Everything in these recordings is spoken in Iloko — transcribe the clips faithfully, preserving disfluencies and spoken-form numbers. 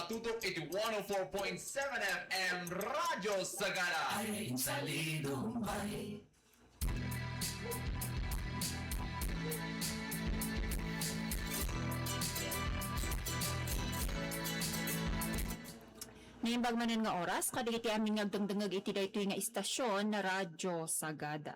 Tutok iti one oh four point seven F M Radyo Sagara. Ay, insalido, bay. Naimbag manen nga oras kadagiti amin nga agdengdengngeg iti daytoy nga istasyon na Radyo Sagada.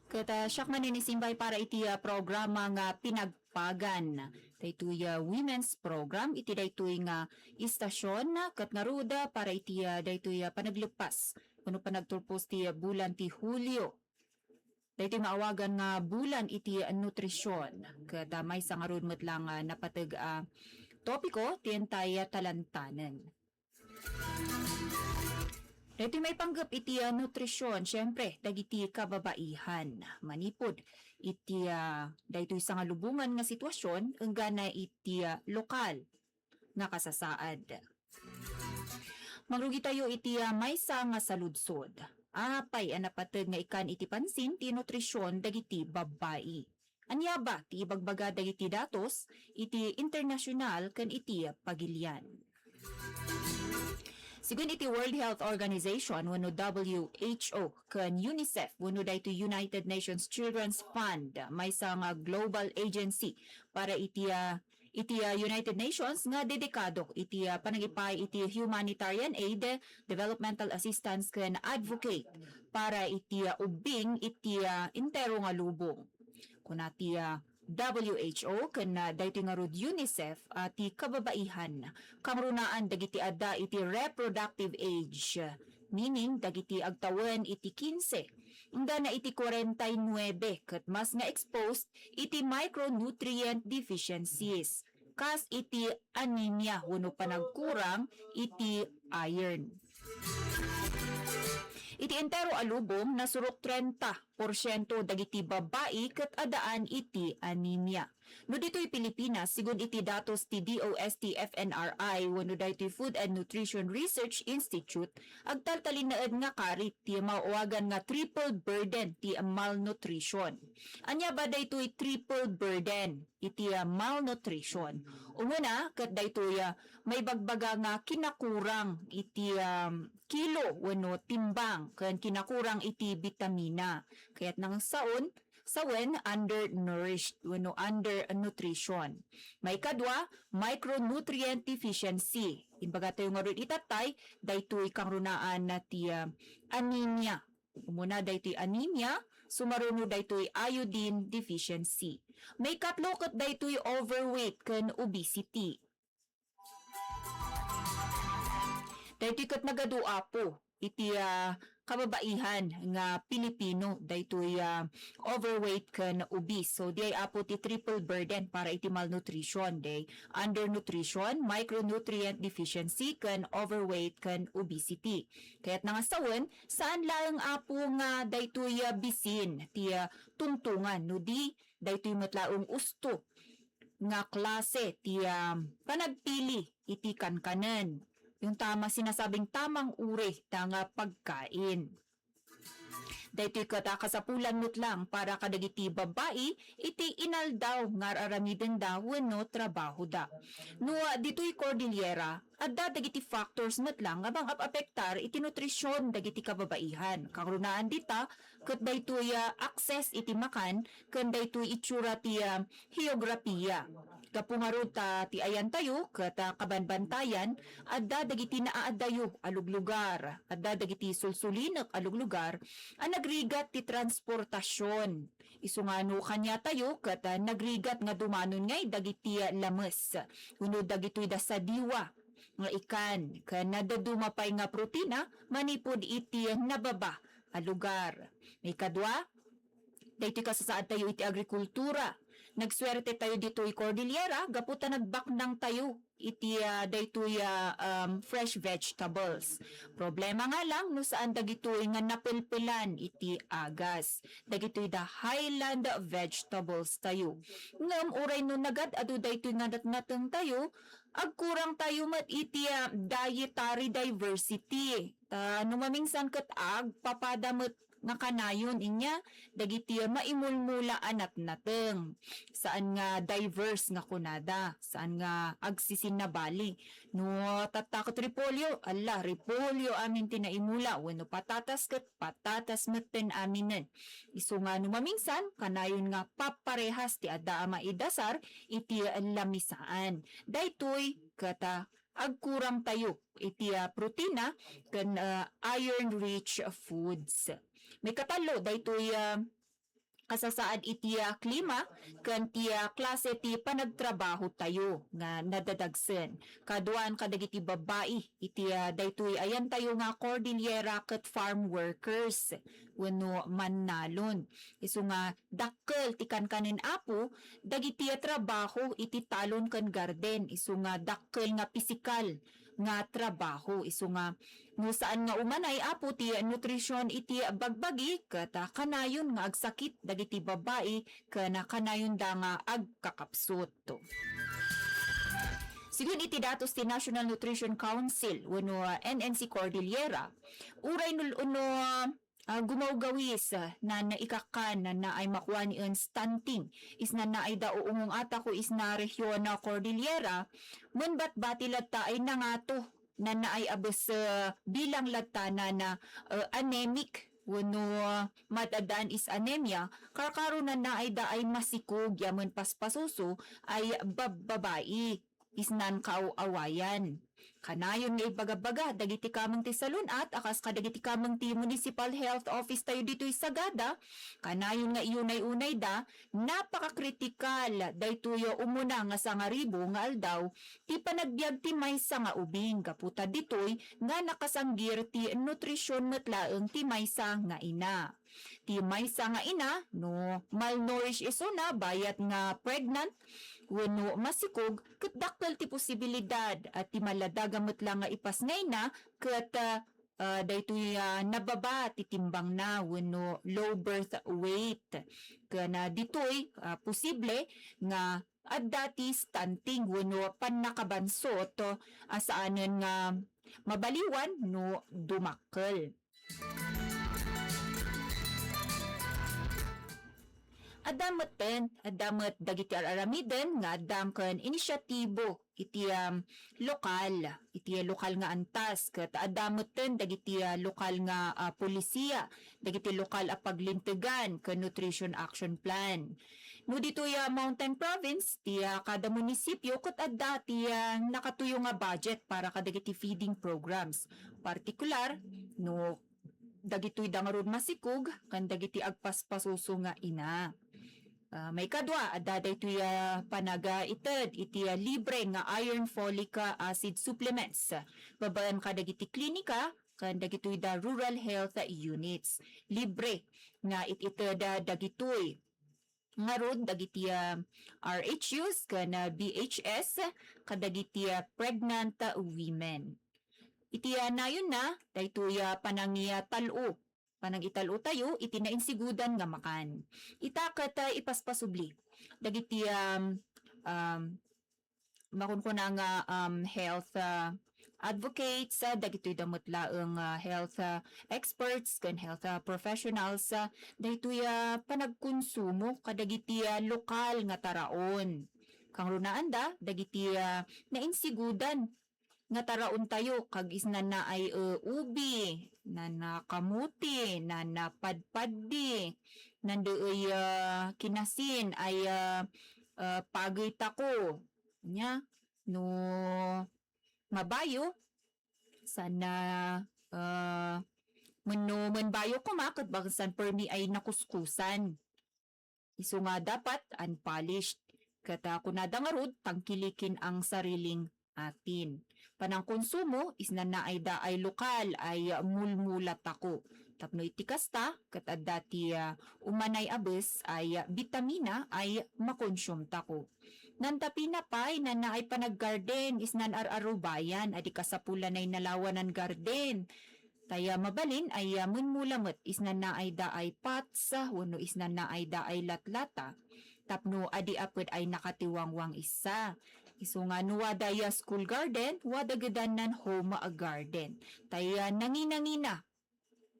Ket, ah, siak manen isimbay para iti, ah, programa nga Pinagpagan. Daytoy, ah, women's program iti daytoy nga istasyon, ket ngarud, ah, para iti, ah, daytoy, ah, panagleppas wenno panagturpos ti, ah, bulan ti Hulio. Daytoy nga awagan nga bulan iti, ah, nutrisyon. Ket, ah, maysa ngarud met la nga napateg a topiko ti entay, ah, talantanen. Daytoy maipanggep iti, ah, nutrisyon, siyempre, dagiti kababaihan. Manipud iti, ah, daytoy sangalubongan nga sitwasyon, enggana iti, ah, lokal nga kasasaad. Mangrugitayo iti, ah, maysa nga saludsod. Apay a napateg nga ikkan iti pansin ti nutrisyon dagiti babbai? Ania ba ti ibagbaga dagiti datos iti internasyonal ken iti pagilian? Sigun iti World Health Organization wenno W H O ken UNICEF wenno daytoy United Nations Children's Fund, maysa nga global agency para iti, ah, iti, ah, United Nations nga dedikado iti, ah, panagipay iti humanitarian aid, developmental assistance ken advocate para iti, ah, ubbing iti, ah, entero nga lubong. Kuna ti, ah, W H O ken, ah, daytoy ngarud UNICEF, ah, ti kababaihan, kangrunaan dagiti adda iti reproductive age, meaning dagiti agtawen iti kinse enggana iti kuarenta y nuebe ket mas nga exposed iti micronutrient deficiencies, kas iti anemia wenno panagkurang iti iron. Iti entero a lubong, nasurok trenta porsiento dagiti babbai ket addaan iti anemia. No ditoy Pilipinas, sigun iti datos ti D O S T F N R I wenno daytoy Food and Nutrition Research Institute, agtaltalinaed nga karit ti maawagan nga triple burden ti malnutrition. Ania ba daytoy triple burden iti, ah, malnutrition? Umuna, ket daytoy, ah, maibagbaga nga kinakurang iti, um, kilo wenno timbang ken kinakurang iti bitamina. Kayat nang saon, sawen, undernourished wenno undernutrition. Maikadua, micronutrient deficiency. Imbagatayo ngarud itattay, daytoy kangrunaan ti, ah, anemia. Umuna daytoy anemia, sumaruno daytoy iodine deficiency. Maikatlo ket daytoy overweight ken obesity. Daytoy ket nagadu, Apo, iti, ah, kababaihan nga Pilipino, daytoy, ah, overweight ken obese. So, diay, Apo, ti triple burden para iti malnutrition, diay undernutrition, micronutrient deficiency, ken overweight ken obesity. Kayat na nga sawen, saan laeng, Apo, nga daytoy, ah, bisin ti, ah, tungtungan, no di, daytoy met laeng usto nga klase ti, ah, panagpili iti kankanen. Yung tama, sinasabing tamang uri ta nga pagkain. Daytoy ket a kasapulan met lang para kadagiti babbai iti inaldaw nga ar-aramidenda wenno trabahoda. No, ah, ditoy Cordillera, adda dagiti factors met lang nga mangap-apektar iti nutrisyon dagiti kababaihan. Kangrunaan dita, ket daytoy, ah, access iti makan ken daytoy itsura ti, ah, heograpia. Gapu ngarud ta ti ayantayo ket, ah, kabanbantayan, adda dagiti naaaddayo a luglugar, adda dagiti sulsulinek a luglugar a nagrigat ti transportasion. Isu nga no kaniatayo ket, ah, nagrigat nga dumanon ngay dagiti, ah, lames wenno dagitoy da sadiwa nga ikan ken nadaduma pay nga protina manipud iti nababa a lugar. Maikadua, daytoy kasasaadtayo iti agrikultura. Nagsuerte tayo ditoy Cordillera gapu ta nagbaknang tayo iti, ah, daytoy, ah, um, fresh vegetables. Problema nga lang no saan dagitoy nga napelpelan iti agas. Dagitoy da highland vegetables tayo. Ngem uray no nagad-adu daytoy nga natnateng tayo, agkurang tayo met iti, ah, dietary diversity. Ta no mamingsan ket agpapada met nga kanayon inya dagiti maimulmula a natnateng. Saan nga diverse nga kunada, saan nga agsisinnabali. No tatta ket repolyo, ala, repolyo amin ti naimula, wenno patatas ket patatas metten aminen. Isu nga no mamingsan, kanayon nga paparehas ti adda a maidasar iti lamisaan. Daytoy ket, ah, agkurangtayo iti, ah, protina ken, ah, iron-rich foods. Maikatallo, daytoy, ah, kasasaad iti, ah, klima ken ti, ah, klase ti panagtrabahotayo nga nadadagsen. Kaduan kadagiti babbai iti, ah, daytoy ayantayo nga Cordillera ket farm workers wenno mannalon. Isu nga dakkel ti kankanen Apo dagiti trabaho iti talon ken garden, isu nga dakkel nga pisikal nga trabaho, isu nga no saan nga umanay Apo ti nutrition iti bagbagi, ket, ah, kanayon nga agsakit dagiti babbai ken, ah, kanayonda nga agkakapsut. Sigun iti datos ti National Nutrition Council wenno, ah, N N C Cordillera, uray no, no, ah, ah, gumawgawis, ah, nan ikakkan, nan naay makuan en stunting, isnan naay da uungong-atako isna rehion na Cordillera, men batbati latta ay nangato, nan naay a bes, ah, bilang latta na, na, ah, anemic, wenno, ah, mad-addaan is anemia, karkaro nan naay da ay masikog, ya men paspasuso ay bab-, babai. Isnan kaaw-awayan. Kanayon nga ibagabaga dagiti kameng ti salun-at a kas kadagiti kameng ti Municipal Health Office tayo ditoy Sagada, kanayon nga iyunay-unayda, napakakritikal daytoy umuna nga sangaribu nga aldaw ti panagbiag ti maysa nga ubing gapu ta ditoy nga nakasanggir ti nutrisyon met laeng ti maysa nga ina. Ti maysa nga ina, no malnourished isuna, bayat nga pregnant, wenno masikog, ket dakkel ti posibilidad a ti maladaga met la nga ipasngayna ket, ah, ah, daytoy, ah, nababa ti timbangna wenno low birth weight. Ken, ah, ditoy, ah, posible nga adda ti stunting wenno pannakabansot a saanen nga mabaliwan no dumakkel. Adda metten, adda met dagiti ar-aramiden nga addang ken inisyatibo iti, um, lokal, iti lokal nga antas, ket adda metten dagiti, ah, lokal nga, ah, pulisiya, dagiti lokal a paglintegan ken nutrition action plan. No ditoy, ah, Mountain Province, ti, ah, kada munisipyo ket adda ti, ah, nakatuyo nga budget para kadagiti feeding programs. Partikular, no dagitoy da ngarud masikog ken dagiti agpaspasuso nga ina. Ah, maikadua, adda daytoy, ah, panagaited iti, ah, libre nga iron folic, ah, acid supplements babaen kadagiti klinika ken dagitoy da rural health units. Libre nga it-ited, ah, dagitoy ngarud dagiti, ah, R H Us ken, ah, B H S kadagiti, ah, pregnant, ah, women. Iti, ah, nayonna, daytoy, ah, panangital-o. Panangital-o tayo iti nainsigudan nga makan. Ita ket, ah, ipaspasubli dagiti, um, um, makunkuna nga, um, health, ah, advocates, ah, dagitoy da met laeng, ah, health, ah, experts ken health, ah, professionals, ah, daytoy, ah, panagkonsumo kadagiti, ah, lokal nga taraon. Kangrunaanda dagiti, ah, nainsigudan nga taraon tayo, kag isnan naay, eh, ubi, nan, ah, kamuti, nan, ah, padpaddi, nan daytoy, ah, kinasin ay, ah, ah, pagey tako. Nya, no mabayo, sana, ah, wenno men bayo koma, ket bangsan permi ay nakuskusan. Isu nga dapat unpolished. Ket, ah, kunada ngarud, tangkilikin ang sariling atin. Panangkonsumo, isnan naay da ay lokal ay mulmula tako. Tapno iti kasta, ket adda ti, ah, umanay a bes ay, ah, bitamina ay makonsume tako. Nantapina pay, nan naay panaggarden, isnan ar-arubayan, adi kasapulanay nalawanan garden. Tay, ah, mabalin ay, ah, mummula met isnan naay da ay pots, ah, wenno isnan naay da ay latlata. Tapno adi aped ay nakatiwangwang issa. Isu nga no wada ya school garden, wada gedan nan home garden. Tay, ah, nanginangina.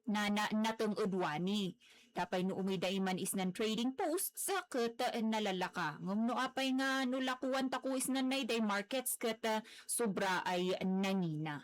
na, na nateng ed wani. Tapay no umuyda iman isnan trading posts, ket, eh, nalalaka. Ngem no apay nga no lakuan tako isnan nayday markets ket, eh, sobra ay nangina.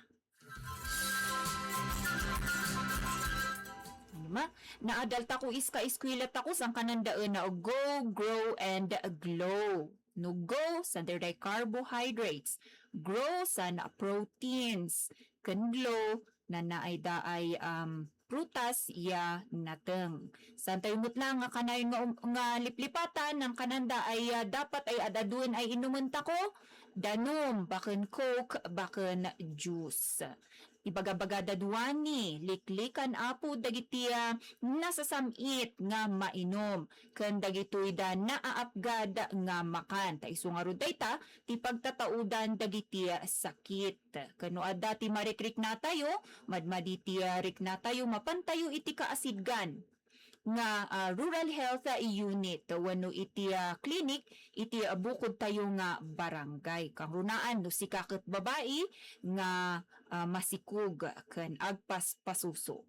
Ano ma? Naadal tako is ka eskwela tako, saan kananda, eh, na go, grow, and glow. No go, saan daydiay carbohydrates. Grow, saan proteins. Ken glow, nanaayda ay, um, prutas ya nateng. Saan tayo met lang nga kanayon nga, um, nga liplipatan, nang kananda ay, ah, dapat ay ad-aduen ay inumen tako? Danum, baken Coke, baken juice. Ibagabagada duani, liklikan Apo dagiti, ah, nasasam-it nga mainum, ken dagitoy da naapgad nga makan. Ta isu ngarud dayta ti pagtataudan dagiti, ah, sakit. Ken no adda ti marikriknatayo, madmadi ti, ah, riknatayo, mapantayo iti kaasidgan nga, ah, rural health, ah, unit wenno iti, ah, clinic iti, ah, bukodtayo nga barangay. Kangrunaan no sika ket babai nga, ah, masikog ken agpaspasuso.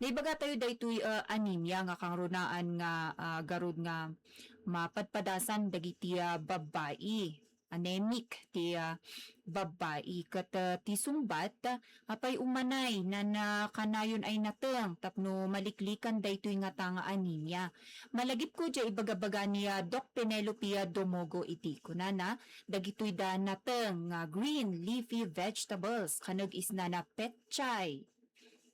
Naibaga tayo daytoy, ah, anemia nga kangrunaan nga, ah, garud nga mapadpadasan dagiti, ah, babbai. Anemic ti, ah, babbai. Ket, ah, ti sungbat, ah, apay umanay, nana kanayon ay nateng tapno maliklikan daytoy ngata nga anemia. Malagipko diay ibagabaga ni, ah, Doc Penelope, ah, Domogo iti kunana, dagitoy da nateng nga green leafy vegetables, kaneg isna na petchay.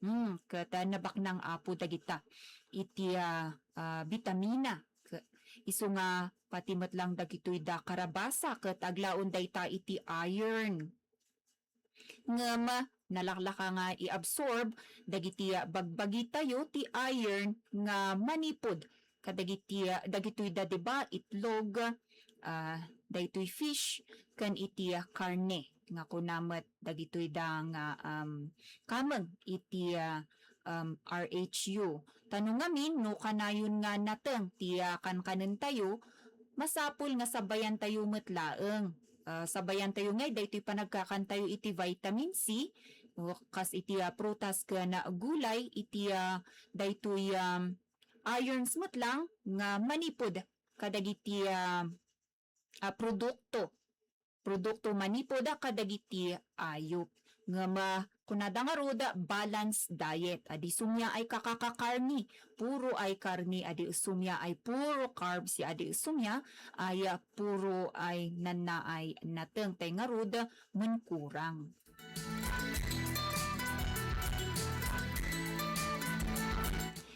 Hmm, ket, ah, nabaknang Apo dagita iti, ah, ah, bitamina. Ke-, isu nga pati met lang dagitoy da karabasa ket aglaon dayta iti iron. Ngem nalaklaka nga i-absorb dagiti bagbagitayo ti iron nga manipud kadagiti, dagitoy da, di ba, itlog, ah, daytoy fish, ken iti karne nga kuna met dagitoy da nga, um, kameng iti, ah, um, R H U. Ta no ngamin, no kanayon nga nateng ti, ah, kankanentayo, masapul nga sabayantayo met laeng. Ah, sabayantayo ngay daytoy panagkakantayo iti vitamin C, o kas iti, ah, prutas ken, ah, gulay, iti, ah, daytoy, um, irons met lang nga manipud kadagiti, ah, ah, produkto, produkto manipud kadagiti ayup. Ngem, ah, kunada ngarud, balanced diet. Adi sumia ay kakakakarni, puro ay karni, adi sumia ay puro carbs, adi sumia ay, ah, puro ay nannaay nateng. Tay ngarud, menkurang.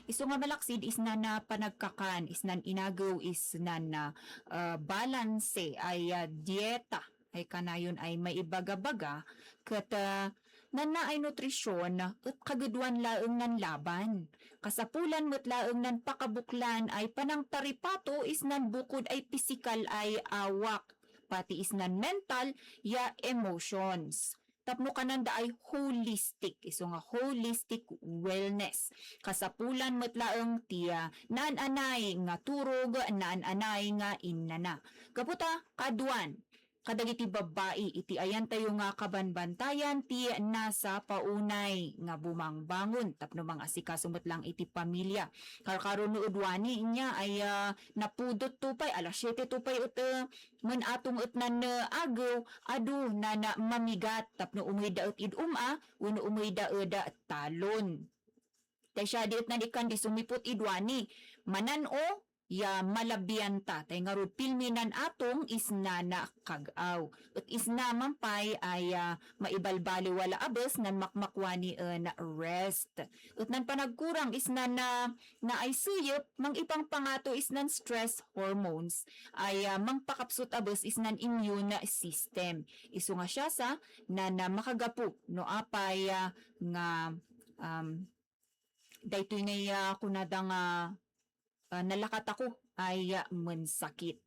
Isu nga malaksid isnan a panagkakan, isnan inagew, isnan a, ah, balanse ay, ah, dieta ay kanayon ay maibagabaga ket, ah, nannaay nutrisyon et kagudwan laeng nan laban. Kasapulan met laeng nan pakabuklan ay panangtaripato isnan bukod ay pisikal ay awak, pati isnan mental ya emotions. Tapno kananda ay holistic, isu nga holistic wellness. Kasapulan met laeng ti, ah, naan-anay nga turog, naan-anay nga innana. Gapu ta, kaduan, kadagiti babbai iti ayantayo nga kabanbantayan ti nasapaunay nga bumangbangon tapno mangasikaso met lang iti pamilya. Karkaro no ed wani inya ay, ah, napudot to pay, alas siete to pay et, ah, men atong et nan, ah, agew, adu nan, ah, mamigat tapno umuyda et id um-a wenno umuyda ed, ah, talon. Tay siya di et nan ikkan di sumiput id wani. Manan-o ya malabianta. Tay ngarud pilmi nan atong isnan a kag-aw. Et isna man pay ay, ah, maibalbaliw a la a bes nan makmakwani en rest. Et nan panagkurang isnan a naay suyep, mangipangpangato isnan stress hormones ay, ah, mangpakapsut a bes isnan immune system. Isu nga siya sa nan, ah, makagapu no apay, ah, nga, um, daytoy ngay, ah, kunada nga, ah, nalakatako ay, ah, mensakit.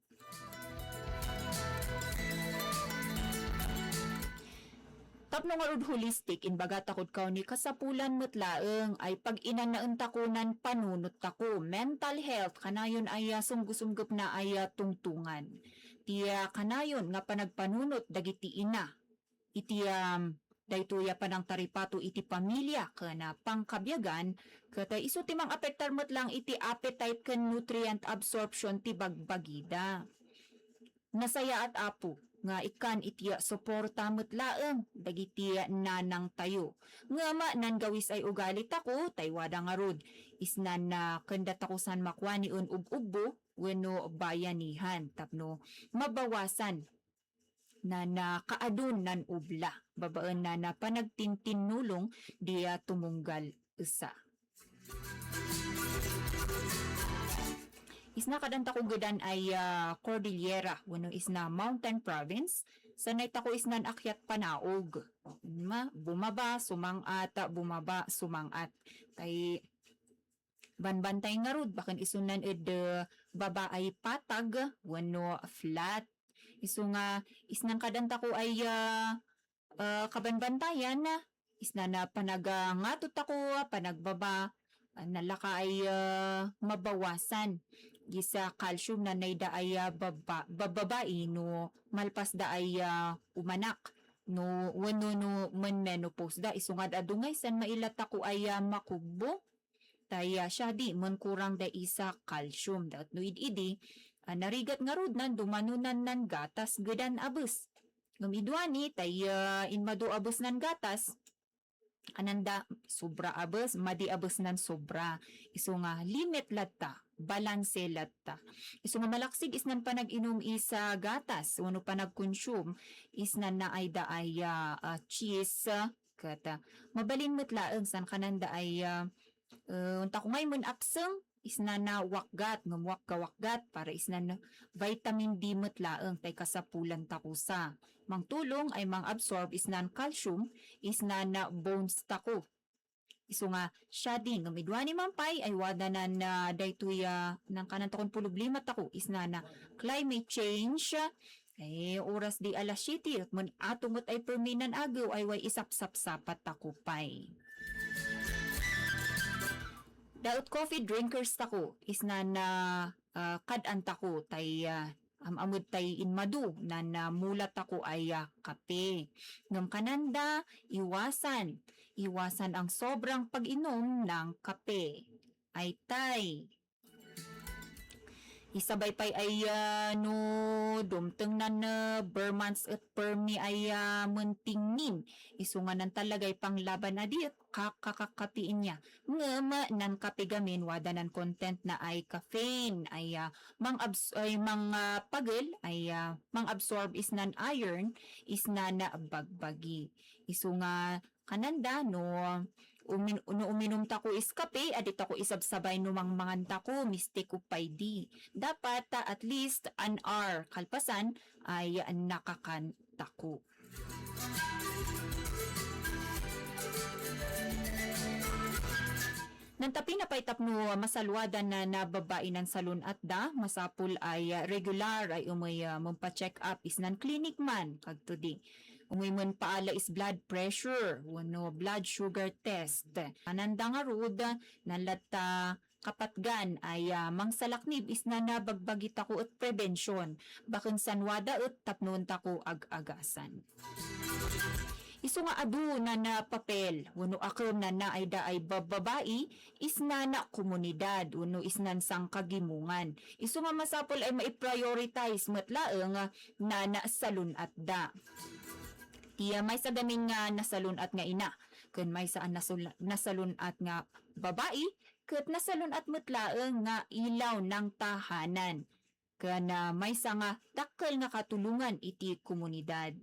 Tapno ngarud holistic, imbaga ta kod kaw ni kasapulan met laeng ay pag-inanaentakonan panunottako, mental health, kanayon ay, ah, sumgsumgepna ay, ah, tungtungan. ti, ah, kanayon nga panagpanunot dagiti ina iti, um, daytoy a panangtaripato iti pamilia ken, ah, pangkabiagan, ket, ah, isu ti mangapektar met laeng iti appetite ken nutrient absorption ti bagbagida. Nasayaat, Apo, nga ikkan iti suporta met laeng dagiti nanangtayo. Ngem nanggawisay ugali tako, tay wada ngarud, isnan, ah, ken datako saan makuani un ub-ubbo wenno bayanihan tapno mabawasan nan, ah, kaadun nan ubla babaen nan, ah, panagtintinnulong di, ah, tumunggal esa. Isna kadantako gedan ay, ah, Cordillera wenno isna Mountain Province, sanay tako isnan akyat panaog. Ma-, bumaba, sumang-at, bumaba, sumang-at. Tay banbantay ngarud, baken isunan ed, eh, baba ay patag wenno flat. Isu nga, isnan kadantako ay, ah, ah, kabanbantayan, isnan a panagngatotako, panagbaba, ah, nalaka ay, ah, mabawasan. Disa calcium nanayda ay, ah, baba-, bababai no malpasda ay, ah, umanak. No, wenno no men-menopause da, isu nga adu nga isnan mailatako ay, ah, makubbo. Tay, ah, siadi, men kurang da isa calcium. Daet no id-idi, ah, narigat ngarud nan dumano nan, nan gatas gedan a bes. Ngem iduani, tay, ah, inmadu a bes nan gatas, ananda sobra a bes, madi a bes nan sobra. Isu nga limit latta, balanse latta. Isu nga malaksig isnan panag-inum isa gatas, wenno panag-consume, isnan naayda ay, ah, ah, cheese, ket, ah, mabalin met laeng saan kananda ay, ah, eh, unta ko ngay men apseng, isnan a wakgat, ngem wakka-wakgat, para isnan vitamin D met laeng, tay kasapulan tako sa. Mangtulong ay mang-absorb isnan calcium, isnan a bones tako. Isu nga, siadi, ngem iduani man pay, ay wada nan, ah, daytoy, ah, nangkanan takon pulublima tako, isnan a climate change, eh, oras di alas siete, ket men ato met ay permi nan agew ay way isapsapsapat tako pay. Daet coffee drinkers tako, isnan a, ah, kad-an tako tay, ah, am-amed tay inmadu nan, ah, mula tako ay, ah, kape. Ngem kananda, iwasan, iwasan ang sobrang pag-inom ng kape. Ay tay. Isabay pay ay, ah, no dumteng nan, ah, ber months et permi ay, ah, mentingnin. Isu nga nan talagay panglaban a diet, kakakakapiin niya. Ngem nan kape gamin, wada nan content na ay caffeine, ay, ah, mang-abs-, ay mang, ah, pagel, ay, ah, mang-absorb isnan iron, isnan bagbagi. Isu nga kananda no umin-, no uminum tako is kape, a di tako isabsabay no mangmangan tako, mistake ko pay di. Dapat, ah, at least an hour kalpasan ay nakakan tako. Nan tapina pay tapno masaluadan na, na babai nan salun-atda, masapul ay, ah, regular ay umay, ah, mangpa-check up isnan clinic man, kagto di. Umay men paala is blood pressure, wenno blood sugar test. Ananda ngarud, nan latta kapatgan ay, ah, mangsalaknib isnan a bagbagi tako et prebension, baken sanuada et tapno entako ag-agasan. Isu nga adu nan, ah, papel wenno akem nan naayda ay babbabai isnan a komunidad wenno isnan sangkagimongan. Isu nga masapul ay mai-prioritize met laeng nan salun-atda. Ti, ah, maysa gamin nga nasalun-at nga ina ken maysa a nasul-, nasalun-at nga babai ket nasalun-at met laeng nga ilaw nang tahanan ken, ah, maysa nga dakkel nga katulongan iti komunidad.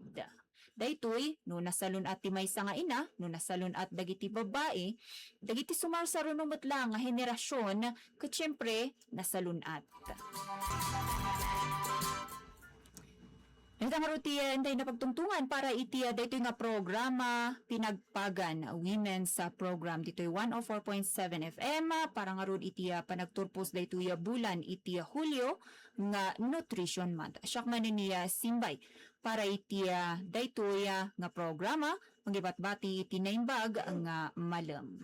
Daytoy, no nasalun-at ti maysa nga ina, no nasalun-at dagiti babbai, dagiti sumarsaruno met la nga henerasion, ket siempre, nasalun-at. Dayta ngarud ti, ah, intay napagtungtungan para iti, ah, daytoy nga programa, Pinagpagan Women's, ah, Program, ditoy one oh four point seven F M, ah, para ngarud iti, ah, panagturpos daytoy, ah, bulan iti, ah, Hulyo nga Nutrition Month. Siak manen ni, ah, Simbay para iti, ah, daytoy, ah, nga programa, mangibatbati iti naimbag nga malem.